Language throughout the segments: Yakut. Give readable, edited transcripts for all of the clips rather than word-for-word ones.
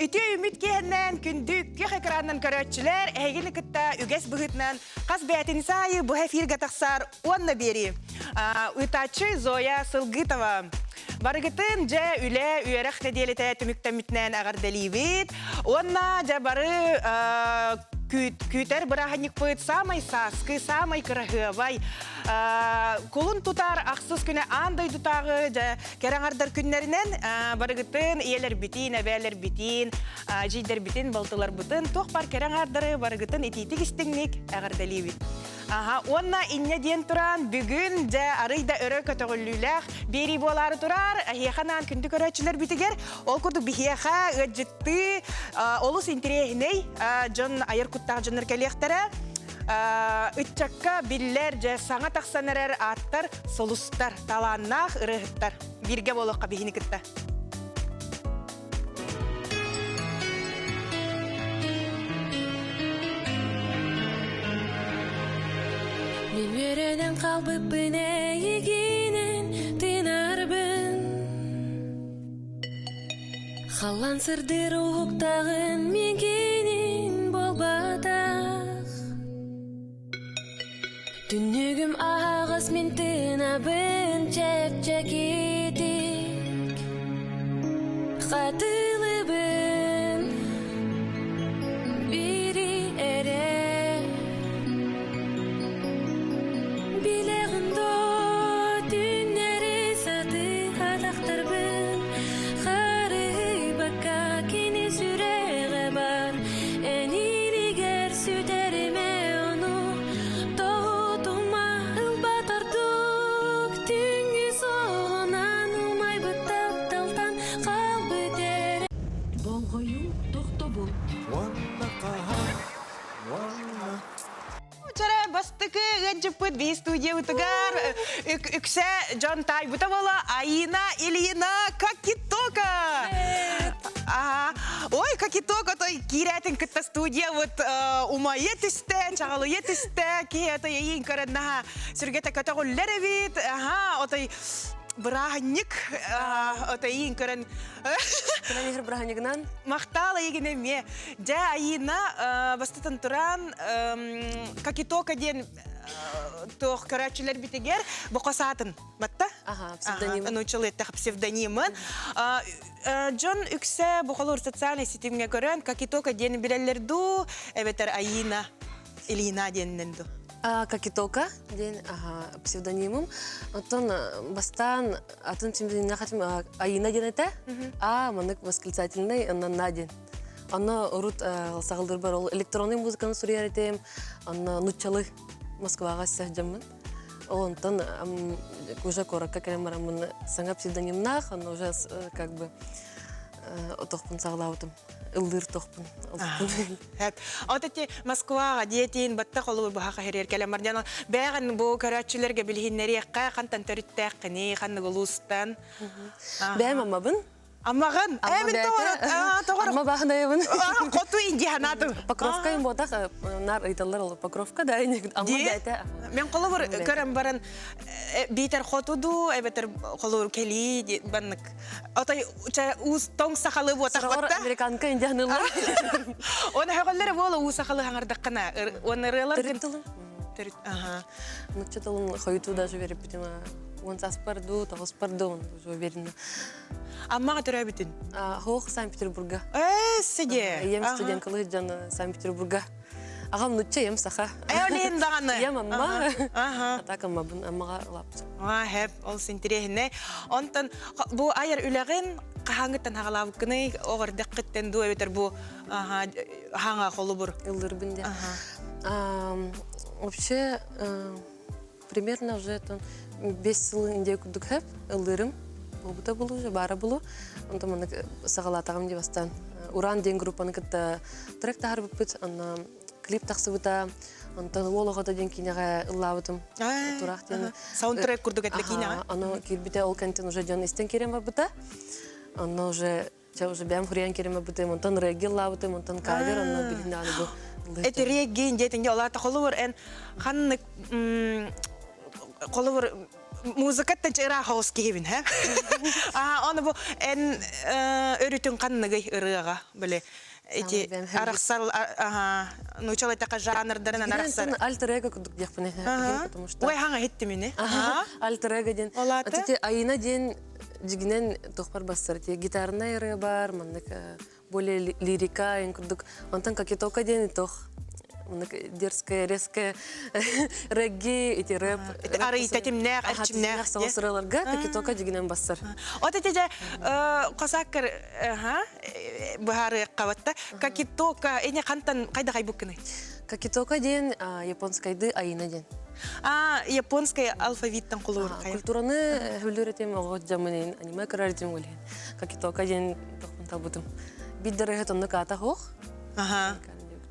Үтүө үмүт киэһэннээн күндү күөх экранынан көрөөччүлэр эһигини кытта үгэс быһыытынан хас бээтинсэ аайы бу эфиргэ тахсар уонна биэрии. Ыытааччы Зоя Сылгытова. Барыгытын дьэ үлэ, үөрэх нэдиэлэтэ түмүктэммитинэн эҕэрдэлиибит. Уонна дьэ бары күүтэр бырааһынньыкпыт саамай сааскы, саамай кыраһыабай кулун тутар ахсыс күнэ аан дойдутааҕы дьэ кэрэ аҥардар күннэринэн барыгытын ийэлэрбитин, эбээлэрбитин, эдьиийдэрбитин, балтыларбытын туох баар кэрэ аҥаардары барыгытын итиитик истиҥник эҕэрдэлиибит. Аха, уонна инньэ диэн туран, бүгүн дьэ арый да өрө көтөҕүллүүлээх биэрии буолаары турар. Эһиэхэ анаан күндү көрөөччүлэрбитигэр, ол курдук биһиэхэ ыалдьыттыы олус интэриэһинэй дьон айар куттаах дьоннор кэлиэхтэрэ. Ыччакка биллэр дьэ саҥа тахсан эрэр ааттар, сулустар, талааннаах ырыаһыттар. Бииргэ буолуохха биһини кытта. Мин үөрэнэн хаалбыппын эйигинэн тыынарбын Халлаан сырдыыр уһуктаҕын миигинин буолбатах Түннүгүм аһаҕас мин тыынабын чэпчэкитик Хатылыбын бири эрэ Билэҕин доо түүннэри сатыы атахтарбын Харыһыйбакка кини сүрэҕэ бар Эн илигэр сүтэримэ ону Тоһутума ылбат ордук Түүҥҥү суоҕунан умайбыт тапталтан хаалбыт эрэ Болҕойуу тохтобул. Уонна хаһан, уонна Чара бастакы ыалдьыппыт биһи студиябытыгар үксэ дьон таайбыта буола Аина Ильина Кокитока. Ага. Ой, Кокитока той киирэтин кытта студия вот умайа түстэ, чаҕылыйа түстэ, киһи отой эйиин көрөн наһаа сүргэтэ көтөҕүллэр эбит. Аха, отой бырааһынньык отой эйиин көрөн Кэлэн иһэр бырааһынньыгынан Махтаал эйигин эмиэ. Дьэ, Аина, бастатан туран, Кокитока диэн туох көрөөччүлэрбитигэр бу саатын батта? Аха, псевдоним. Нууччалыы эттэхэ псевдонимын. Дьон үксэ бу холуур социальнай ситимҥэ көрөн Кокитока диэн билэллэр дуу, эбэтэр Аина Ильина диэнинэн дуу? Кокитока диэн псевдонимым. Оттон бастаан атын псевдонимнаах этим Аина диэн этэ. А маннык восклицательный онно на диэн. Онно урут саҕалыырбар ол электронный музыканы суруйар этим. Онно нуччалы Москваҕа сылдьаммын. Ол онтон уже куоракка кэлэн бараммын саҥа псевдонимнаах, онно уже как бы отохпун саҕалаабытым. Ыллыыр тохпун. От эти Москваҕа диэтин батта холобур баха хаһырыар кэлэн бар бэҕин бу көрөөччүлэргэ билиһиннэриэххэ хантан төрүттээххини ханнык улуустан Бэйэм аммабын. Аммаҕын? Амма Ээ, мин тоҕор Амма баахынайабын. Хоту индианатым. Покровка им ботах нар ыйталлар ол Покровка да Амма бэйэтэ. Мен холобур көрөн баран биитэр хоту дуу эбэтэр холобур кэлии баннык Отой уус тоҥ сахалы буотах батта. Американка индианылар. Оны хөҕөллөр буола уу сахалы хаҥардаххына уонна ырыалар Төрүт тылым. Төрүт аха. Нучча тылын хойутуу даже бериппитим. Уон саспар дуу, тоҕуспар дуу, уже уверена. Аммаҕа төрөөбүтүн? Хоох Санкт-Петербурга. Ээ, сиде. Ийэм студенткалыы дьон Санкт-Петербурга. Аҕам нучча, ийэм саха. Ээ, даҕаны. Ийэм амма. А так аммабын, аммаҕа улааппытым. Аа, хэп, ол интэриэһинэй. Онтон бу айар үлэҕин хаһааҥҥыттан хаҕалаабыккыный, оҕордеххиттэн дуу эбэтэр бу хаҥа холобур? Ыллырбын диэн. Вообще, примерно уже там 5 сыл индия курдук хэп ыллырым. Буолбута булу, уже баара булу. Онтон маннык саҕалаатаҕым дии бастаан. Уран диэн группаны кытта трек таһаарбыппыт. Онно клип тахсыбыта. Онтон уол оҕото диэн киинэҕэ ыллаабытым. Тураах диэн. Саундтрек курдук этэ киинэҕэ. Ону киирбитэ ол кэнтэн уже дьон истэн киирэн барбыта. Онно уже чэ уже бэйэм хуруйан киирэн барбытым. Онтон регги ыллаабытым, онтон кавер, онно билин аны бу Эти регги диэтин олата холобур эн ханнык холобур. Музыкаттан ыраах оҕус киһибин, һэ? Аа, оны бу эн өрүтүн ханныгый ырыаҕа, били ити арахсар, аха, нуучал этака жанрдарынан арахсар. Альтер-эго курдук диэхпин потому что... Ой, хаҥа иһиттим ини. Альтер-эго диэн. Ити Айына диэн дьигинэн тохпар бассар ти гитарнай ырыа бар, маннык более лирика эн курдук. Онтон Кокетока диэн тох маннык дерзкая, резкая регги, ити рэп. Арыйта тимнээх, эрчимнээх. Соҕус ырыаларга Кокетока дьигинэн бассар. От ити дьэ косаккар быһаарыахха батта. Кокетока эне хантан хайда хайбыккыный? Кокетока диэн японскайды айына диэн. А, японскай алфавиттан кулуур. Культураны хүлүр этим оҕо дьамынын аниме көрөр этим олин. Кокетока диэн тохпун талбытым. Бид дөрөһө тоннук аата хоох. Аха.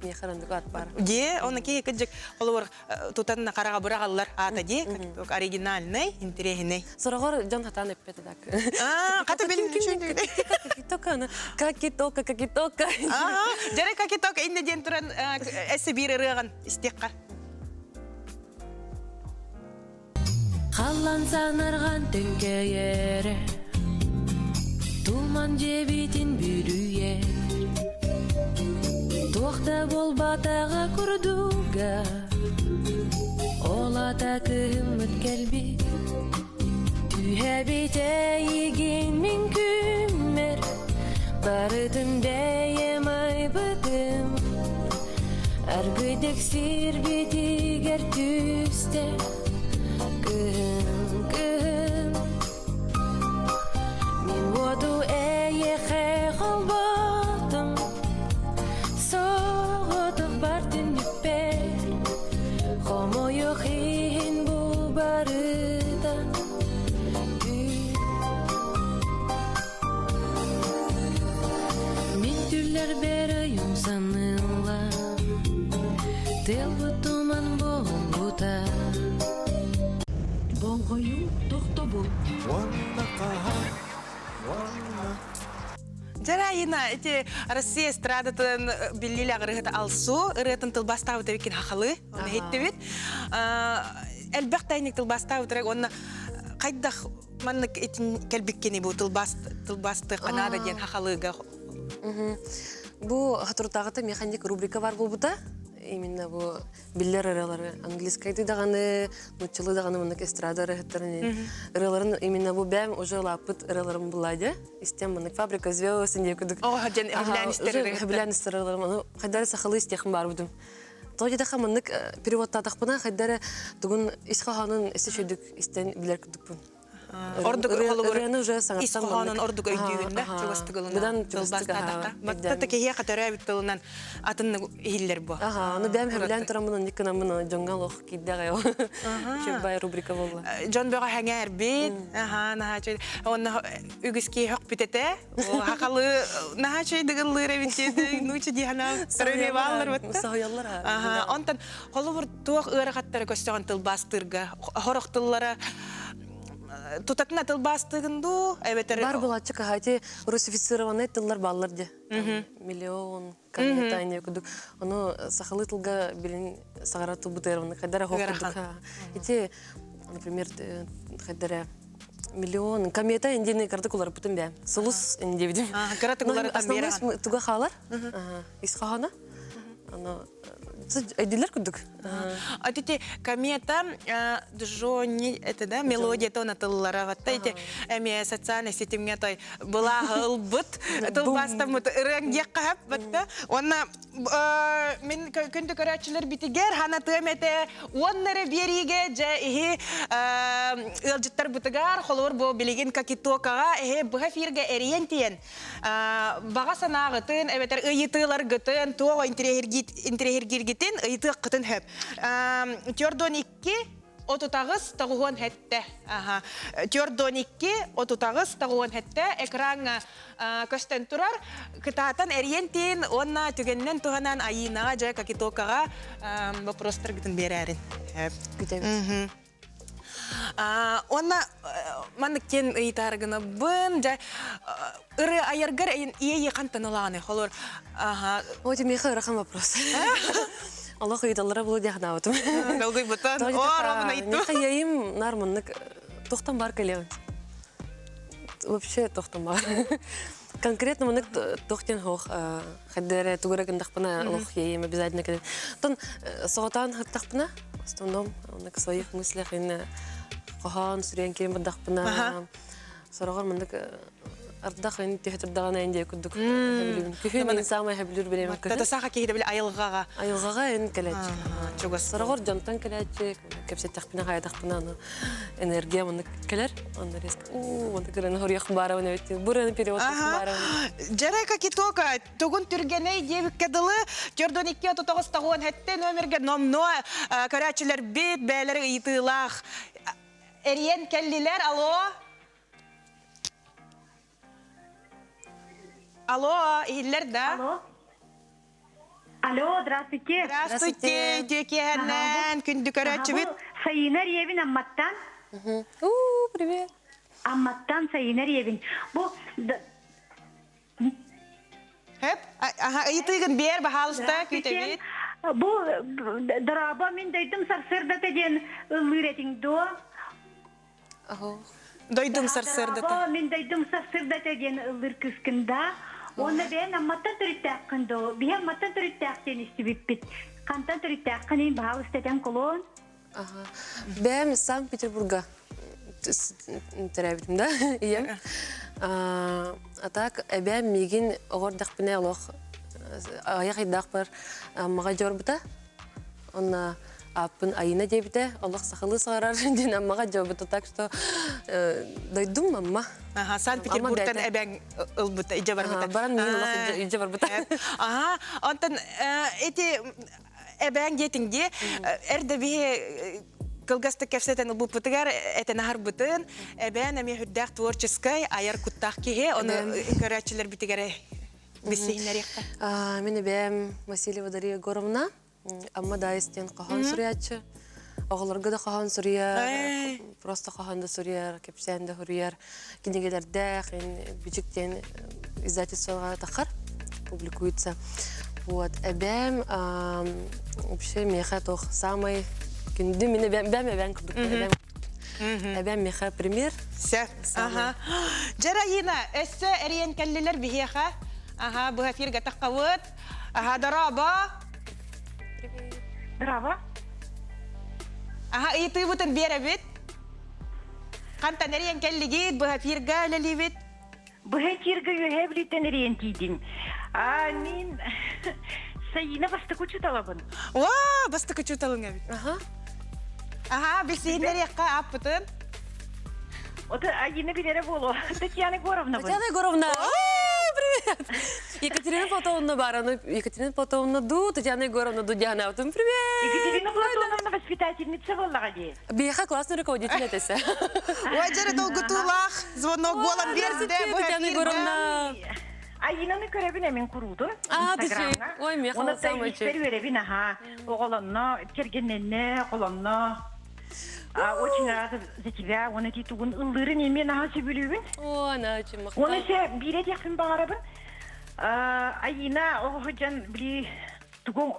Миэхэ ат бар. Де, оны ки кыджык холобур тутан хараға бырагаллар аата ди, оригинальный, интересный. Сороҕор дьон хатаан эппет так. А, хата билин Кокетока, кокетока, кокетока. Ага, жаре кокетока инне диэн туран эссе биир ырыаҕын истиэххэ. Халлан санарган төҥкөйөрө, Туман дьиэбитин бүрүйэр. Туох да буолбатаҕа курдуга, Ол ата кыһыммыт кэлбит. Түһэбит эйигин мин күммэр, Барытын бэйэм айбытым. Аргыйдык сирбитигэр түстэ Кыһын, кыһын Мин уоту эйиэхэ холботум Соҕотох бар түннүкпэр Хомойуох иһин бу барыта Мин түллэрбэр өйүм саныылла Тыалбыт туман буолбута Болҕойуу тохтобул Уонна хаһан, уонна Дьарайына ити Россия эстрадатын биллиилээх ырыаһыта Алсу ырыатын тылбаастаабыт эбиккин хахалы оны иһиттибит. Элбэх тайник тылбаастаабыт уонна хайдах маннык итин кэлбиккини бу тылбаас тылбаастыахха наада диэн хахалыыга Бу хатуртааҕыта механик рубрика бар буолбута. Именно бу биллэр ырыалары английскайды даҕаны, нууччалыы даҕаны маннык эстрада ырыаһыттарын ырыаларын именно бу бэм уже улааппыт ырыаларым булла Истем маннык фабрика звезд диye кудук. О, дьэн хөбүлээн истэр ырыаһыттар. Хөбүлээн истэр ырыаларым. Аны хайдары сахалыы истиэхим баар будум. Тоҕо диэтэххэ маннык переводтаатахпына хайдары тугун ис хоһоонун өссө үчүгдүк истэн билэр курдукпун. Ордук холобур ырыаны уже ис саҥаттан хоһоонун ордук өйдүүгүн да чугастык ылынан тылбаастаатахха. Баттата киһиэхэ төрөөбүт тылынан атыннык иһиллэр бу. Аха, аны бэйэм сөбүлээн тураммын оннук гынаммын дьоҥҥо олох киирдэҕэ ол. Үчүгэй рубрика буолла. Дьон бөҕө сэҥээрбит, аха, наһаа үчүгэй. Онно үгүс киһи хөхпүт этэ. Хахалы наһаа үчүгэй ыллыыр эбит нууча дии санаан бааллар батта. Соһуйаллар. Аха, онтон холобур туох ыарахаттары көстөҕүн тылбаастыырга хорох тыллара тутатына тылбаастыгын дуу эбэтэр Бар булааччы кахати русифицированный тыллар бааллар де. Миллион комментание кудук. Ону сахалыы тылга билин саҕара тылбытыгар хайдара хоох курдук. Ити, например, хайдара миллион комета индини кырдык уларыппытым бэ. Сулус индибидим. Кыратык уларытан Основной туга хаалар. Ис хоһооно. Аны өйдүүлэр курдук. А ити комета Джонни это да мелодия тона тыллара ватта ити эми социальный сетимге той была ылбыт тылбастаммыт ырыаң диэх хаһап батта уонна мин күндү көрөөччүлэр битигэр ханатыам этэ уонна эрэ биэриигэ дьэ иһи ыалдьыттар бытыгар холобур бу билигин кокетокаҕа эһи быһа эфиргэ эрийэн тиийэн баҕа санааҕытын эбэтэр ыйытыыларгытын туох интириэһиргииргитин ыйытыаххытын сөп. Төрдуон икки отутаҕыс тоҕуһуон хэттэ. Төрдуон икки отутаҕыс тоҕуһуон хэттэ экраҥҥа көстөн турар. Кытаатан эрийэн тиин уонна түгэнинэн туһанан Айыынаҕа дьэ Кокетокаҕа вопростаргытын биэрээрин. Күтэбит. Уонна маннык диэн ыйытаары гынабын, дьэ ырыа айаргар иэйии хантан ылааны холор Ой, миэхэ ыарахан вопрос. Олох ыйыталлара буолуо диэн санаабытым. Долгуйбутан. О, ровно ыйыттым. Миэхэ иэйим наар маннык. Тохтон бар кэлиэҕин. Вообще тохтон бар. Конкретно маннык тохтен хоох хайдары тугура гындахпына олох ейем обязательно кэлэн. Тон соҕотоон хаттахпына, в основном оннук своих мыслях инна хоһоон сүрүөн киэн бардахпына сороҕор маннык ардах ин түһэ турдаҕына ин диэ курдук хэбилүүбүн. Күһүн мин саамай хэбилүүр бириэмэ күһүн. Тата саха киһитэ били айылҕаҕа. Айылҕаҕа ин кэлээччи. Чугас. Сороҕор дьонтон кэлээччи, кэпсэттэхпинэ хайатахпына аны энергия маннык кэлэр. Онно резко уу маннык ырыаны хоруйах баарабын эбит. Бу ырыаны перевод баарабын. Дьэрэ Кокитока тугун түргэнэй диэбиккэ дылы 42 39 хэттэ номерге номно көрөөччүлэрбит бээлэри ыйытыылаах эрийэн кэллилэр. Алло. Алло, иһиллэр да? Алло. Алло, здравствуйте. Здравствуйте, Дьүөкиэһэннэн, күндү көрөөччүбүт. Сайына Ревин Амматтан. У, привет. Амматтан Сайына Ревин. Бу Хөп, аха, ыйытыыгын биэр, баһаалыста, күүтэбит. Бу дорообо мин дойдум сарсыардата диэн ыллыыр этиҥ дуо? Дойдум сарсыардата. Мин дойдум сарсыардата диэн ыллыыр кыыскын да. Уонна бэйэн Амматтан төрүттээххин доо. Биһи Амматтан төрүттээх диэн истибиппит. Хантан төрүттээххин иһин баһаалыста этэн колон. Ага. Бэйэм Санкт-Петербурга төрөөбүтүм да ийэм. А так эбээм миигин оҕор дэхпинэ олох айах ыйдаахпар Аммаҕа дьорбута. Онно ааппын Айына диэбитэ, олох сахалыы саҥарар диэн Аммаҕа дьуобута, так что дойдум Амма. Аха, Санкт-Петербургтан эбэҥ ылбыта, илдьэ барбыта. Баран миигин олох илдьэ барбыта. Аха, онтон эти эбээҥ диэтиҥ дии, эрдэ биһи кылгастык кэпсэтэн ылбыппытыгар этэн аһарбытын, эбээн эмиэ үрдээх творческай, айар куттаах киһи, ону көрөөччүлэрбитигэр билсиһиннэриэххэ. Мин эбээм Васильева Дария Егоровна Амма Даайыс диэн хоһоон суруйааччы. Оҕолорго да хоһоон суруйар, просто хоһоон да суруйар, кэпсээн да суруйар. Кинигэлэрдээх, Бичик диэн издательствоҕа тахар, публикуется. Вот, эбээм вообще миэхэ туох самый күндү мин эбээм эбээм курдук эбээм эбээм миэхэ пример. Сөп. Ага. Дьэ, өссө эрийэн кэллилэр биһиэхэ. Аха, бу эфиргэ таххабыт. Аха, дорообо. Браво. Аха, ыйытыыбытын биэрэбит. Хантан эрийэн кэллигит, быһа эфиргэ үлэлиибит. Быһа эфиргэ үөһээ бүлүүттэн эрийэн тиийдим. А, мин Саина бастакы учууталабын. Уа, бастакы учууталыҥ эбит. Аха. Аха, билсиһиннэриэххэ ааппытын. Ото Айина билэрэ буолуо. Татьяна Егоровна. Татьяна Егоровна. Привет! Екатерина Платоновна бар, Екатерина Платоновна ду, Татьяна Егоровна ду, Диана, потом привет! Екатерина Платоновна воспитательница буоллаҕа дии. Биһиэхэ классный руководитель этесе. Ой, дьэрэ долгутуулаах звонок буолан биэрдэ. Татьяна Егоровна. Айинаны көрөбүн эмин куруутун. А, ты Ой, меха Оны үөребин аха. Оҕолонно, кэргэннэннэ, холонно. Очень рада за тебя. Он эти тугун ыллырын эми наха сөбүлүүбүн. О, она очень махтал. Оны се бире диэхпин баҕарабын. Айина оҕо били тугун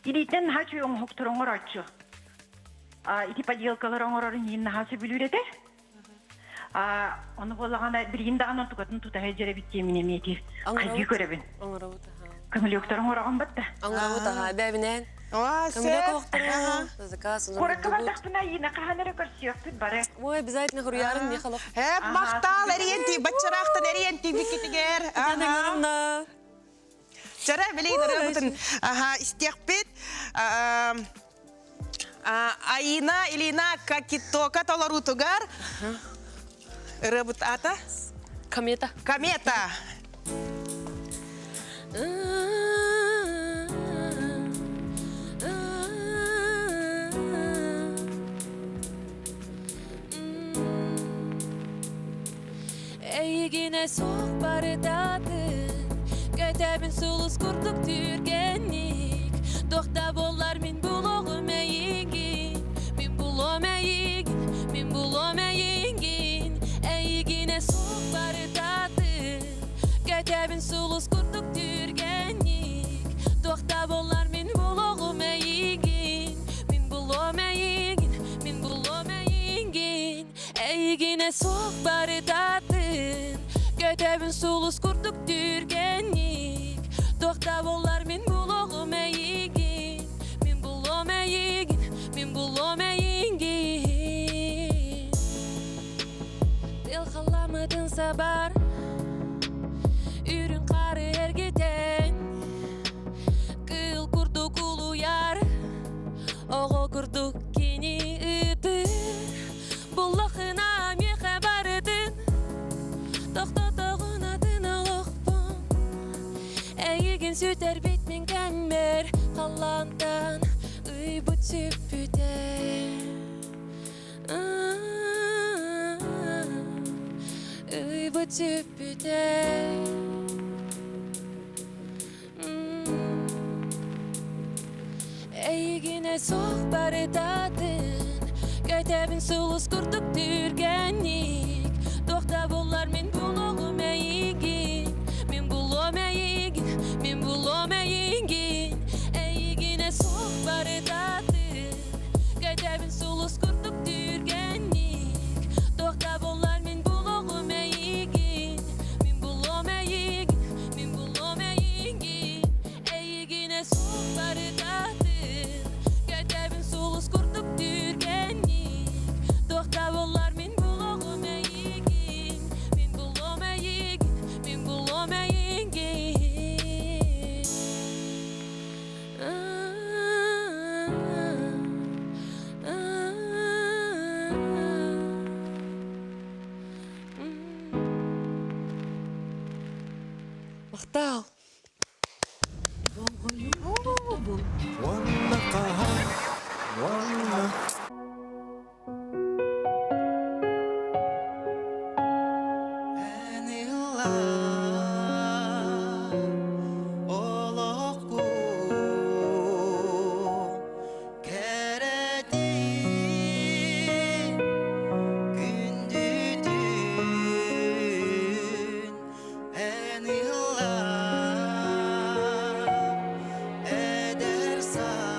илиитинэн наһаа үчүгэй оҥоһуктар оҥорооччу. Ити поделкалар оҥорорун иһин наһаа сөбүлүүр этэ. Ону буоллаҕына билигин даҕаны онтукатын тута сылдьар эбит диэмин эмиэ ити хайгыы көрөбүн. Оҥоробут аха. Көмүлүөктэр оҥороҕун батта. Оҥоробут аха. Бэбинэн. О, Көмүлүөк оһохтору заказ Куоракка бардахпына Айина хаһан эрэ көрсүөхпүт бары. Ой, обязательно хуруйарын мехалох. Эп, махтал эриэн баччараахтан эриэн тиийбиккитигэр. Татьяна Егоровна. Чара билигин ырыабытын аха истиэхпит. Аина Илина Кокитока толоруутугар ырыабыт ата Комета. Комета. Эйигинэ суох барытатын Көтөбүн сулус курдук түргэнник Туох да буоллар мин булуоҕум эйигин Мин булуом эйигин, мин булуом эйигин Эйигинэ суох барытатын Көтөбүн сулус курдук түргэнник Туох да буоллар мин булуоҕум эйигин Мин булуом эйигин, мин булуом эйигин. Эйигинэ суох барытатын Көтөбүн сулус курдук түргэнник Туохта боллар мин булуоҕум эйигин Мин булуом эйигин, мин булуом эйигин Тыл халламытын сабар Үрүҥ хары эргитэн Кыыл курдук улуйар Оҕо курдук кини ытыр Буллахына миэхэ барытын Тохтотоҕун атын олохпун Эйигин сүтэрбит мин кэммэр Халлаантан ыйбыт сүппүтэ Ыйбыт сүппүтэ Эйигинэ суох барытатын Көтөбүн сулус курдук түргэнник Туох да буллар мин булуоҕум эйигин Мин булуом эйигин, мин булуом эйигин Эйигинэ суох барытатын Көтөбүн сулус курдук түргэнник Туох да буллар мин булуоҕум эйигин Мин булуом эйигин, мин булуом эйигин Эйигинэ суох барытатын Көтөбүн сулус курдук түргэнник Туох да буллар мин булуоҕум эйигин Мин булуом эйигин, мин булуом эйигин Махтал. Уонна хаһан, уонна Эн ылла олохку кэрэтин күндүтүн эн ылла эдэр саас.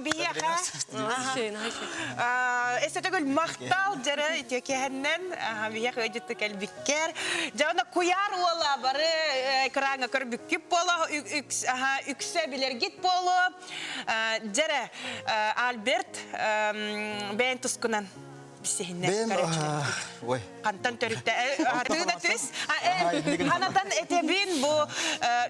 биһиэхэ. Эсэтэгүл махтал дьэрэ үтүөкэһэннэн биһиэхэ ыдьытты кэлбиккэр. Дьэ онно куйаар уола бары экраҥҥа көрбүккүт буолуо, үксэ билэргит буолуо. Дьэрэ Альберт бэйэн тускунан Бэйэм ой. Хантан төрүттэ тыына түс. Ханатан этэбин бу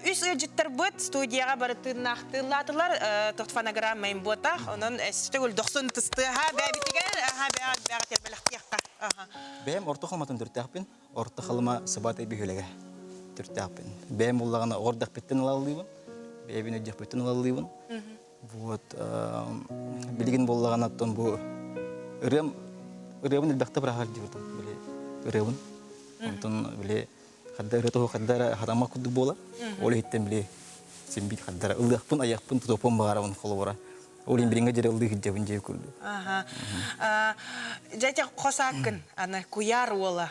үс ыалдьыттарбыт студияҕа бары тыыннаах тыыллаатылар тот фонограмма им буотах онон төгүл дохсун тыстыаха бэбитигэр аха бэҕэ бэҕэ бэлэхтиэххэ. Бэйэм орто халыматын төрүттээхпин. Орто халыма сыбатай бөһүөлэгэ төрүттээхпин. Бэйэм буллаҕына оҕордахпыттан ылаллыыбын. Бэйэбин өйдөхпүттэн ылаллыыбын. Вот билигин буоллаҕына оттон бу ырыам ырыабын элбэхтэ быраҕар диэбитим били ырыабын. Онтон били хадда ырыа туһу хадда эрэ хатаммат курдук буолар. Ол иһиттэн били син биир хадда эрэ ылыахпын, айахпын, тутуохпун баҕарабын холобура. Ол иһин билиҥҥэ дьире ыллыы сылдьабын дьиэ курдук. Аха. Дьэ ити хос ааккын аны Куйаар уола.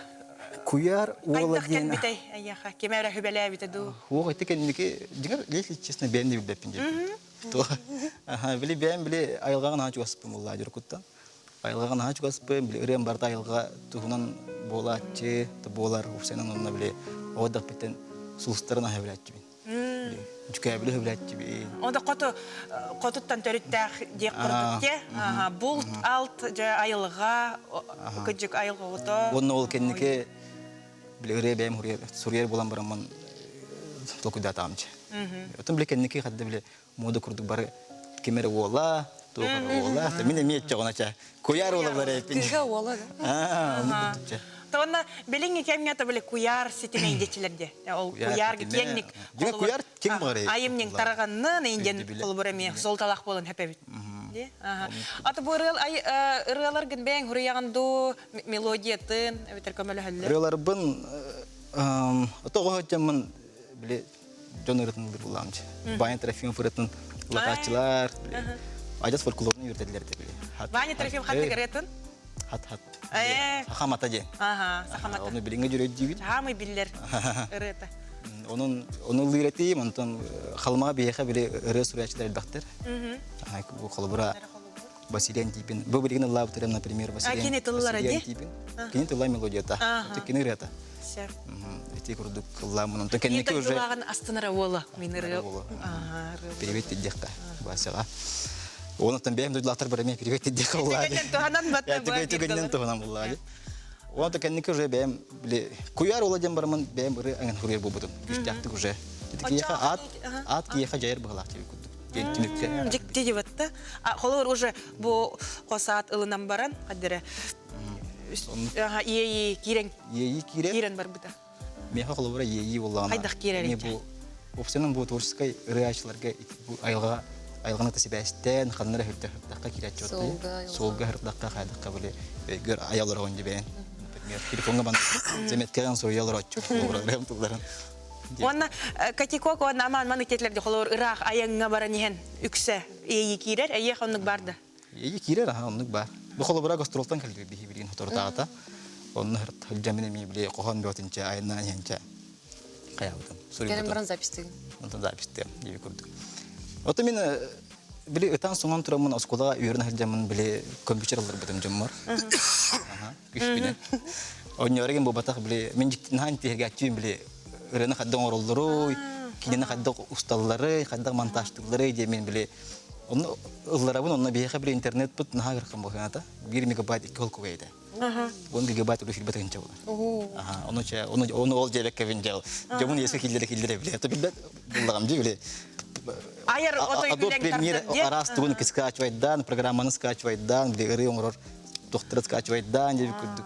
Куйаар уола Хайдах диэн кэлбитэй эйиэхэ? Ким эрэ сүбэлээбитэ дуу? Уох ити кэнники дьиҥэр если честно бэйэм да билбэппин диэбитим. Аха били бэйэм били айылҕаҕа наһаа чугаспын буоллаа дьорукуттан. Айылҕаҕа наһаа чугаспын, били ырыам барыта айылҕа туһунан буолааччы, буолар, уопсайынан онно били оҕо эрдэхпиттэн сулустарын аһа билээччибин. Дьүкээбили сөбүлээччибин. Онто хоту хотуттан төрүттээх диэх курдук те. Булт алт дьэ айылҕа кыдьык айылҕа оҕото. Уонна ол кэнники били ырыа бэйэм суруйар буолан бараммын толкуйдаатаҕым дьэ. Оттон били кэнники хадда били мода курдук бары ким эрэ уола, туох эрэ уола, мин эмиэ иччэҕинэ чэ куйаар уола барайпин. Кыыһа уола да. Оннук курдук чэ. Тонна билиҥҥи кэмҥэ тобили куйаар ситимэ индичилэрде. Ол куйаар киэҥник куйаар киҥ баҕар айымньыҥ тарҕаннын инден холобура эмиэ золталах буолан хэпэбит. Аты бу ырыал ырыаларгын бэйэҥ хуруйаҕын дуу мелодиятын эбэтэр көмөлөһөллөр. Ырыаларбын тоҕо дьаммын били дьон ырытын ылыр булаамчы. Ваня Трофимов ырытын ылатааччылар, адьас фольклорун үөрдэллэр дэ били. Ваня Трофимов ханнык ырыатын? Хат-хат. Сахамата диэн. Аха, сахамата. Оны билиҥҥэ дьүрөйдүүбүт. Хаамый биллэр ырыата. Онун ону ылыыр онтон халымаҕа биһиэхэ били ырыа суруйааччылар элбэхтэр. Бу холобура Василий Антипин. Бу билигин ыллаабыт ырыам, например, Василий, кини тыллара Василий Антипин. Кини тылла мелодията. Кини ырыата. Ити курдук ыллааммын. Онтон кэнники уже... Ылааҕын астынара уола. Мин ырыа. Привет диэххэ, Васяҕа. Онтон бэйэм дойдулаахтар бар эмиэ привет диэххэ буллаа. Түгэннэн туһанан батта. Түгэннэн туһанан буллаа. Онтон кэнники уже бэйэм били куйаар уола диэн бараммын бэйэм ырыа аҥын хуруйар буолбутум. Күстээхтик уже. Киһиэхэ аат аат киһиэхэ дьайар быһалаах диэбит курдук. Түмүккэ. Дьикти дебатта. Холобур уже бу хосаат ылынан баран хаддара иэйии киирэн иэйии киирэн киирэн барбыта. Миэхэ холобура иэйии буоллаҕына Хайдах киирэр бу уопсайынан бу творческай ырыааччыларга бу айылҕа айылҕаны кытта сибээстээн ханна эрэ сырдахха киирээччи суолга сырдахха хайдахха били өйгөр айа олороҕун дибээн например телефоҥҥа бан заметкаҕын суруйа олорооччу холобура ырыам тылларын Уонна Катикок уонна Аман маннык диэтилэр холобур ыраах айаҥҥа баран иһэн үксэ иэйии киирэр, эйиэх оннук бар да? Иэйии киирэр, аха оннук баар. Бу холобура гастролтан кэлбит биһи билигин соторутааҕыта. Онно сылдьаммын эмиэ били хоһоон бөҕөтүнчэ айаннаан иһэнчэ хайаабытым, Кэлэн баран запистыгын. Онтон запистыам диэби курдук. Ото мин били ытаан-соҥон тураммын оскуолаҕа үөрэнэ сылдьаммын били компьютер ылларбытым дьоммор. Күспүнэн. Онньооригин буолбатах били мин наһаа интиһэргээччибин били ырыаны хайдах оҥороллоруй, кинини хайдах усталларый, хайдах монтажтыылларый диэн мин били онно ылларабын, онно биһиэхэ били интернетпыт наһаа ыарахан буолуохата. Биир мегабайт икки холкуга этэ. Он гигабайт улу сирбет тыһынча буолар. Аха, ону чэ, ону ону ол дьэбэккэбин дьэл. Дьомун иэскэ киллэрэ киллэрэ били. Это билбэт буллагам дии били. Айар отой Adobe Premiere араас тугун скачивайдаан, программаны скачивайдаан, били ырыы оҥорор тохтора скачивайдаан диэбит курдук.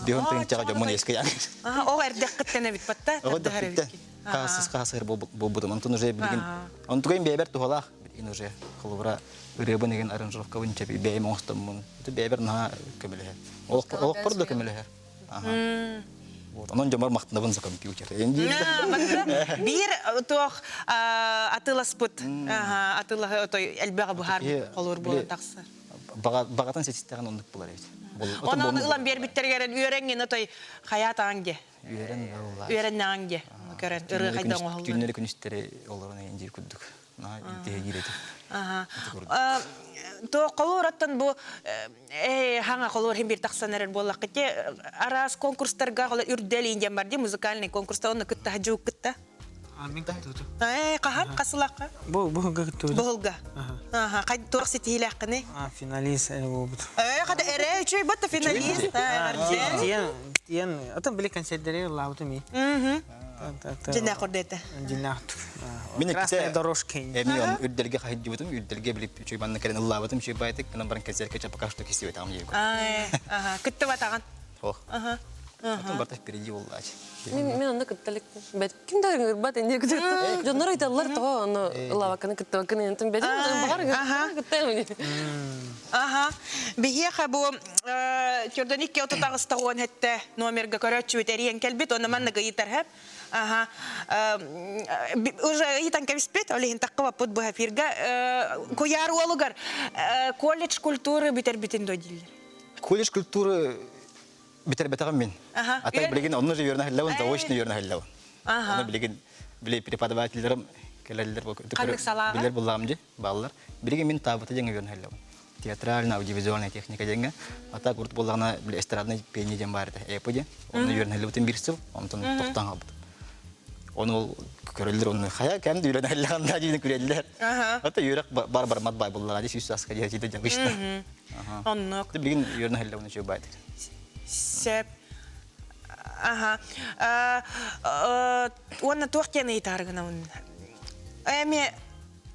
Биһон тыһынчаҕа дьоммун иэскэ ян. Оҕо эрдэххиттэн эбит батта. Оҕо эрдэхпиттэн. Хаасыс хаасыр буолбутум. Онтон уже билигин онтугайым бэйэбэр туһалаах. Билигин уже холобура ырыабын игин аранжировкабын чэби бэйэм оҥостоммун. Это бэйэбэр наһаа көмөлөһөр. Олохпор да көмөлөһөр. Вот, онон дьоммор махтанабын за компьютер. Биир туох атыыласпыт атыылаһы отой элбэҕи быһаар холуур буолан тахсар. Баҕатын ситистэҕин оннук булар эбит. Онон ылан биэрбиттэригэр үөрэҥҥин отой хайаатаҕаҥ дьэ. Үөрэн ылла. Үөрэннэҕиҥ дьэ. Көрөн ырыа хайда оҥоһуллар. Түүннэри күнүстэри олорон эйин дии курдук. Наһаа интиһигиир этим. То холуураттан бу хаҥа холуур хим бир тахсан эрэр буоллаххыт араас конкурстарга холо үрдэл индиан бар ди музыкальный конкурста онно кытта жуук кытта. Мин кыттыбытым. Хаһан хасылахха? Бу бу кыттыбытым. Быһылга. Аха, хай туох ситиһилээххини? Финалист буолбут. Хата эрэ үчүгэй батта финалист. Тиен тиен атын били концертleri ыллаабытым и. Дьиннээх курдук Дьиннээх. Мин Красная дорожка. Эми он үрдэлгэ хаһыддыбытым, үрдэлгэ билип үчүгэй манна кэлэн ыллаабытым үчүгэй байтык, гынан баран концертка пока что кистибэтаҕым диэбит. Аха, кыттыбатаҕын. Ох. Атын барта впереди буоллаач. Мин мин онно кытта иликпин. Бэт ким да ыҥырбат инде кытта. Дьоннор ыйталлар тоҕо ону ыллаабакканы кыттыбаккын интим бэтим баҕар кыттыам Аха. Биһиэхэ бу төрдөн икки отут аҕыста уон хэттэ номерга көрөөччүбүт эрийэн кэлбит, онно маннык ыйытар хэп. Аха. Уже ыйытан кэбиспит, ол иһин таххыбаппыт бу эфирга. Куйаар уолугар колледж культуры бүтэрбитин до дииллэр. Колледж культуры бүтэрбэтэҕим мин. А так билигин онно же үөрэнэ сылдьабын, заочно үөрэнэ сылдьабын. Онно билигин били преподавателлэрим кэлэллэр Ханнык салааҕа? билэр буллаҕым дии, бааллар. Билигин мин таабыта диэҥҥэ үөрэнэ сылдьабын. Театральная, аудиовизуальная техника диэҥҥэ. А так урут буоллаҕына били эстрадный пение диэн баар этэ, ЭП диэн. Онно үөрэнэ сылдьыбытым биир сыл, онтон тохтоон хаалбытым. Ону ол көрөллөр, онно хайа кэм да үөрэнэ сылдьаҕын да диэн күлэллэр. Ата үөрэх бар бармат бай буллаҕа дии, сүүс сааска диэри дьэ дьабышта. Оннук. Билигин үөрэнэ сылдьабын үчүгэй баайдык. Сөп. Аха. Уонна туох диэн ыйытаары гынабын? Эми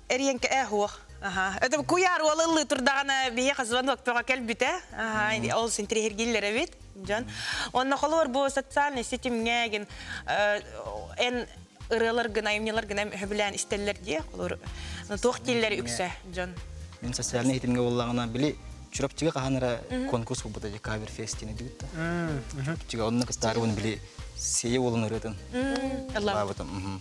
эриэнкэ э хуох. Аха. Это куйаар уол ыллыы турдаҕына биһиэхэ звонок бөҕө кэлбитэ. Аха, ол синтириһиргииллэр эбит дьон. Онно холобур бу социальный ситимҥэ эгин эн ырыаларгын, айымньыларгын сөбүлээн истэллэр дии. Холобур туох дииллэр үксэ дьон. Мин социальный ситимҥэ буоллаҕына били Чурапчыга хаһан эрэ конкурс буолбута дии кавер фест диэн дигитта. Чурапчыга онно кыстаарыбын били сиэ уолун ырыатын ыллаабытым.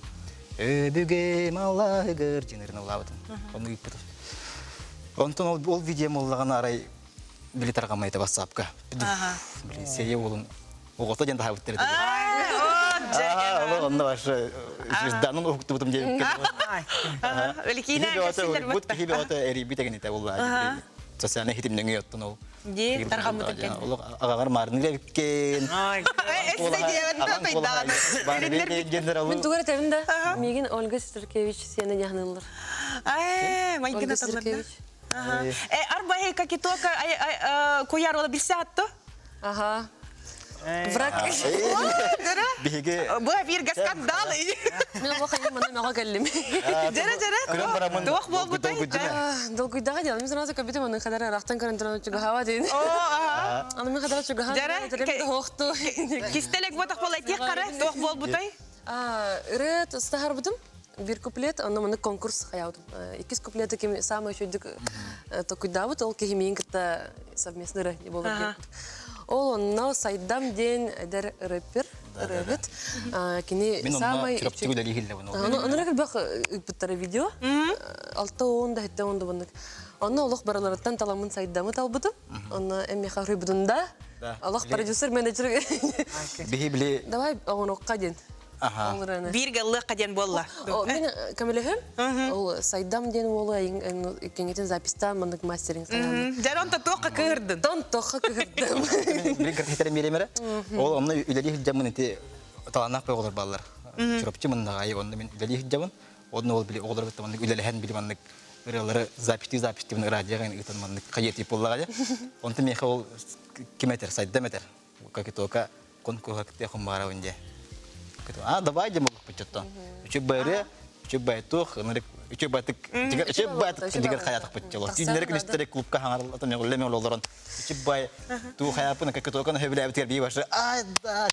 Өбүгэм аллаһыгар диэн ырыаны ыллаабытым. Ону ыыппытым. Онтон ол ол видеом буоллаҕына арай били тарҕамайта ватсапка. Били сиэ уолун оҕото диэн таһаабыттар этэ. Ол онно ваше звезданын уһуктубутум диэбиккин. Великина Бут киһи бөҕөтө эрийбит эгинитэ буолла. Социальный хитимнеҥи оттон ол. Ди тарҕаммытын кэннэ. Олох аҕаҕар маарыныыр эбиккин. Мин тугу этэбин да, миигин Ольга Сидоркевич сиэнэ дьаһаныллар. Э, майгына талларда. Э, арба какитока куяр ола билсе атты. Ага. Враг. Биһиги Бу эфиргэ скандал. Мин олох хайым мана мага кэллим. Дьэрэ дьэрэ. Туох буолбутай? Долгуйдаҕа диэн, мин сразу көбүтүм аны хадара ырахтан көрөн туран чугаһаба диэн. Аны мин хадара чугаһаан. Дьэрэ. Хоохту. Кистэлек ботах буолай тиэх қара туох буолбутай? Ырыа тастаһарбытым. Бир куплет, онно маннык конкурс хаябытым. Иккис куплеты ким самый үчүгдүк токуйдаабыт, ол киһи миин кытта совместно ырыа буолар Ол онно Сайдам диэн эдэр рэпер, ырыаһыт. Кини самый... Онно элбэх ыыппыттара видео. Алта он да, хетте он да баннык. Онно олох барыларыттан таламмын Сайдамы талбытым. Онно эмиэхэ хоруйбутун да. Олох продюсер, менеджер. Биһи били... Давай оҥоруохха диэн. Бииргэ ыллыахха диэн буолла. Мин көмөлөһөм. Ол Сайдам диэн уолу киҥитин запистаан маннык мастеринг хайаан. Дьэр онто туохха кыһырдын? Тон туохха кыһырдым. Билин кыргыттар миэремэрэ. Ол онно үлэлии сылдьаммын ити талааннаах оҕолор бааллар. Чурапчы мыннаҕайы онно мин үлэлии сылдьабын. Онно ол били оҕолор кытта маннык үлэлэһэн били маннык ырыалары записьтыы записьтыыбын радиоҕа ыытан маннык хайыатыы буоллаҕа дьэ. Онтон миэхэ ол ким этэр, Сайдам этэр. Кокетока конкурһакты хуммаарабын дьэ. А, давай дьэ молохпут Үчү бары, үчү байтух, ынырык үчү байтык, үчү байтык дигер хаятык бытчылар. Түүннэри күнүстэри клубка хаҥарылатан мөҕүллэ олорон үчү бай туу хаяпын кокетоканы хөбүлээбитигэр бии башы ай да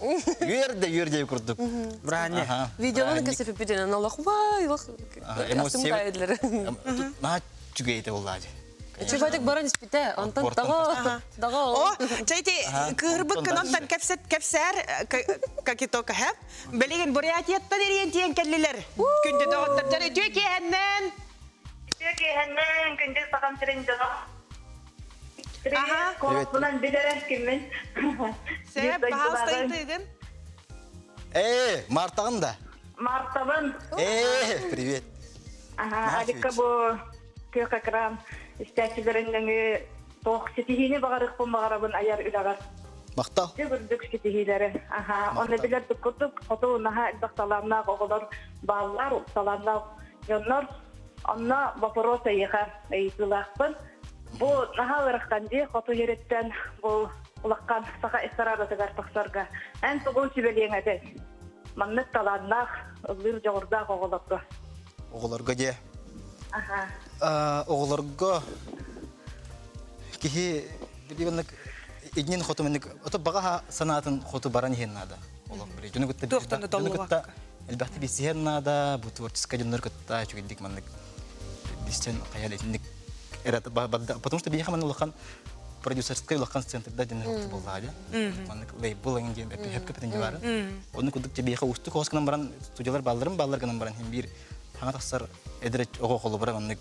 үөр да үөр дии курдук. Браня. Видеоны кэсэпиппитинэн олох вай олох эмоция. Наһаа үчүгэй боллаа Чубатык баран испитэ, онтон таҕа, таҕа. О, чайти кыырбыккын онтон кэпсэт кэпсээр какитока хэп. Билигин Бурятияттан эриэн тиэн кэллилэр. Күндү доҕоттор дьары үтүө киэһэннэн. Үтүө киэһэннэн, күндү сахам сирин дьоно. Привет, куоласпынан билэрэр киммин. Сөп, пожалуйста, ыйтыгын. Э, Мартаҕын да? Мартабын. Э, привет. Аха, Алика бу күөх экран истээччилэрин нөҥүө туох ситиһиини баҕарыахпын баҕарабын айар үлэҕэр. Махтал. Дьэ үрдүк ситиһиилэри. Аха, оны билэр курдук хоту наһаа элбэх талааннаах оҕолор бааллар, талааннаах дьоннор. Онно вопрос эйиэхэ ыйытыылаахпын. Бу наһаа ыарахан дии хоту ериттэн бу улахан саха эстрадатыгар тахсарга. Эн тугу сүбэлиэҥ этэй? Маннык талааннаах, ыллыыр дьоҕурдаах оҕолорго. Оҕолорго дьэ. Аха. Оҕолорго киһи билибинник иднин хоту маннык ото баҕа санаатын хоту баран иһин наада. Олох били дьону кытта дьону кытта элбэхтик билсиһэн наада, бу творческай дьоннор кытта үчүгэйдик маннык билсэн хайа итинник потому что биһиэхэ манна улахан продюсерскай улахан центрда диэн буоллаҕа дии. Маннык лейбл эҥин диэн эппиһэпкэ претендиялары. Онну курдук биһиэхэ уустук оҕус гынан баран студиялар баалларын бааллар гынан баран хин биир хаҥа тахсар эдэр оҕо холобура маннык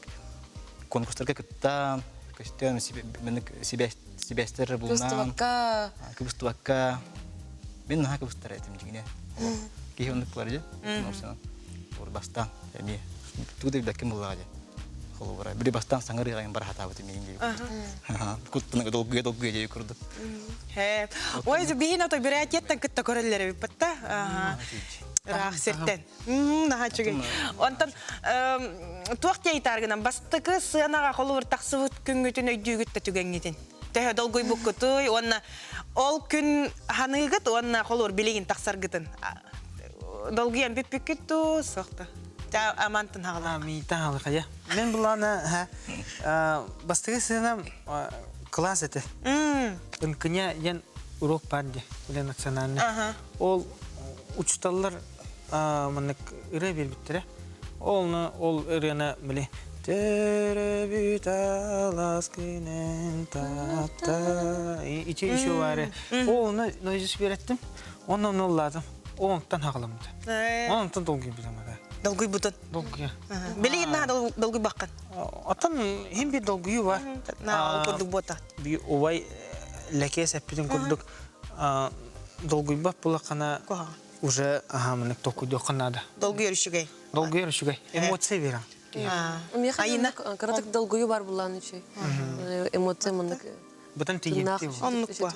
конкурстарга кыттан көстөн маннык сибээстэр булунан Кыбыстыбакка. Кыбыстыбакка. Мен наһаа кыбыстар этим дьиҥинэ. Киһи оннук буолар дьэ. Бастаан эмиэ тугу да билбэккин буллаҕа дьэ. Холобура, били бастаан саҥа ырыаҕайын бара сатаабытым миигин диэбит. Куттана долгуйа долгуйа диэбит курдук. Һэ. Ой, биһин ото бүрээттиэттэн кытта көрөллөр эбит батта. Ыраах сиртэн. Наһаа үчүгэй. Онтон туох диэйтааргынан бастакы сыанаҕа холобур тахсыбыт күҥҥүтүн өйдүүгүт да түгэҥҥитин. Төһө долгуйбуккутуй уонна ол күн ханыыгыт уонна холуур билигин тахсаргытын долгуйан бүппүккүт дуу суох да амантын хаҕалаах Миитан халахая. Мен булана бастакы сыанам класс этэ. Ынкыня диэн урок бар ди, үлэ национальный. Ол учуталлар маннык ырыа биэрбиттэрэ. Ол ол ырыаны били Төрөбүт алаас күнүн таатта ити еще баары. Ол оны наизусть береттим. Онно оны ыллаатым. Онтон хаҕаламмыта. Онтон долгуйбутум ада. Долгуйбутун. Долгуйа. Билигин наһаа долгуйбаккын. Оттон хим бир долгуйуу бар. На ол курдук буота. Би убай лэкиэс эппитин курдук долгуйбат булаххана уже аһаамынык толкуйдуохха наада. Долгуйар үчүгэй. Долгуйар үчүгэй. Эмоция берем. Миэхэ Айына. кыратык долгуйуу бар буллаан үчүгэй. Эмоция маннык Бытан тиийиэхти. Оннук бу.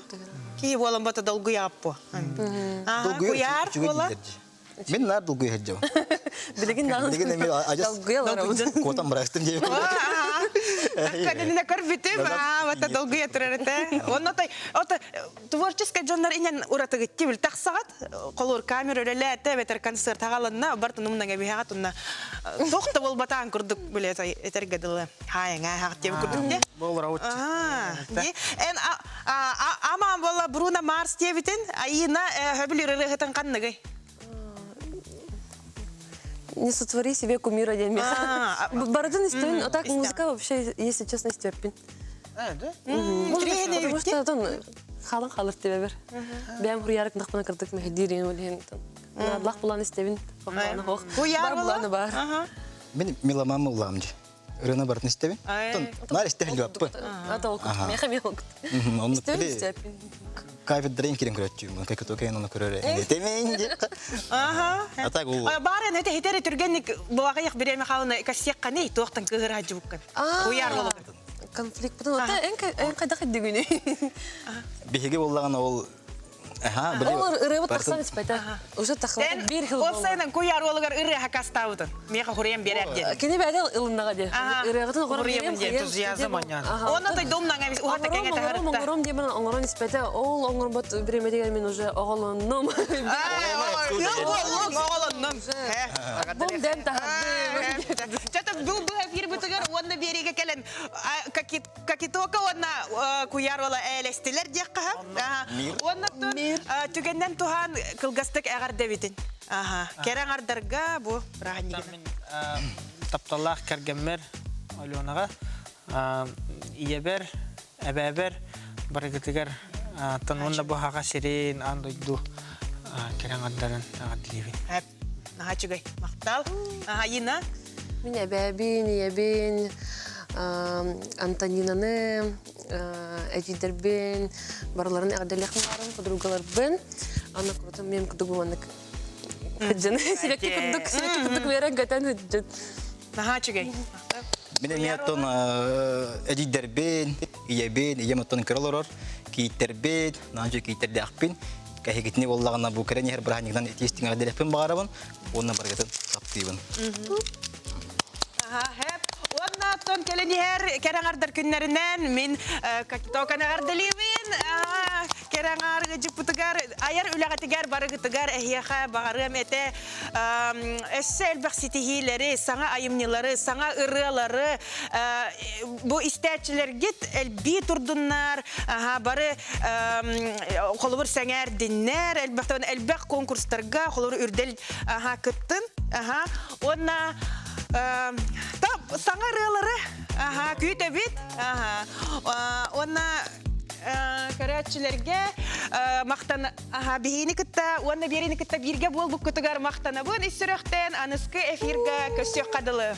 Кии буолан бата долгуйааппу. Долгуйар Куйаар буола. Мин наар долгуйа сылдьабын. Билигин Билигин эмиэ адьас долгуйа олоробут. куотан бырастым диэбит. Такканына көрбүтүм, аа, бата долгуйа турар этэ. Онно той, ото творческай дьоннор инен уратыгытти бил тахсаҕат, холур камера үлэлээтэ, эбэтэр концерт хагаланна, бартын умнаҥа биһэҕэ тунна туох да буолбатаан курдук биле этэргэ дылы хаайыңа хах диэбит курдук де. Болор Ди эн амаан буолла Бруно Марс диэбитин, Айина хөбүлүр ырыаһытын ханныгый? Не сотвори себе кумира диэн миэхэ. Барытын истэбин, а так музыка вообще, если честно, истэппин. Да? Потому что отон халын халыр тебебер. Бэм хуярык нахпана кырдык мехдирин олихин. Надлах булан истэбин. Хох. Хуяр буланы бар. Мен меломан улаам дьи. Ырыаны барытын истэбин. Наар истэһил баппы. Ата ол кут. Меха мен ол кут. Истэбин истэппин. Кафедрайын кирен көрөччүм. Кайкотокайын оны көрөр. Темин ди. Аха. Ата гул. Барын эте хитери түргенник буагайык биреме халына кассиякканы туохтан кыһыр хаджыбыккын. Куяр болот. Конфликт потом ата эн кайдах иддигүнү. Биһиги боллаган ол Аха, били. Ол ырыабыт тахсан испэтэ. Уже тахсыбата бир хил Ол сайынан куяр уолугар ырыа хакастаабытын. Миэхэ хуруйан биэрэр диэн. Кини бэйэтэ ылыннаҕа диэн. Ырыаҕытын оҕорон Хуруйан диэн. Энтузиазм анньаан. Онно той домнаҥа бис уһата кэҥэ Оҥором, оҥором диэн баран оҥорон испэтэ. Ол оҥорбот бириэмэтигэр мин уже оҕолоннум. Ыал буоллуҥ, оҕолоннум. Бум дэм таһардым. Чата бу бу эфир бытыгар уонна биэриигэ кэлэн Кокетока уонна куйаар уола ээлэстилэр диэххэ Уонна түгэннэн туһаан кылгастык эҕэрдэбитин. Кэрэ аҥардарга бу бырааһынньыгынан. Тапталлаах кэргэммэр Аленаҕа ийэбэр, эбээбэр барыгытыгар тон уонна бу хаҕа сирин аан дойду кэрэ аҥардарын эҕэрдэлиибин. Наһаа үчүгэй. Махтал. Айына. Мин эбээбин, ийэбин, Антонинаны, эдьиийдэрбин, барыларын эҕэрдэлиэхпин баҕарабын, подругаларбын. Аны курутун мен курдук бу маннык сыдьын. Сибэкки курдук, сибэкки курдук үөрэн көтөн сыдьын. Наһаа үчүгэй. Мин эмиэ оттон эдьиийдэрбин, ийэбин, ийэм оттон көрө олорор, кийииттэрбин, наһаа үчүгэй кийииттэрдээхпин. Кэһигитини буоллаҕына бу кэрэн иһэр бырааһынньыгынан итии-истиҥ эҕэрдэлэхпин баҕарабын уонна барыгытын таптыыбын. Аха, хэп. Уонна оттон кэлэн иһэр кэрэ аҥардар күннэринэн мин токан эҕэрдэлиибин. Кэрэ аҥаар ыдьыппытыгар, айар үлэҕитигэр барыгытыгар эһиэхэ баҕарыам этэ. Өссө элбэх ситиһиилэри, саҥа айымньылары, саҥа ырыалары бу истээччилэргит элбии турдуннар, бары холобур сэҥээрдиннэр, элбэхтэн элбэх конкурстарга холобур үрдэл кыттын. Уонна саҥа ырыалары күүтэбит. Уонна көрөөччүлэргэ махтан биһиини кытта уонна биэриини кытта бииргэ буолбуккутугар махтанабын ис сүрэхтэн аныскы эфирга көрсүөххэ дылы.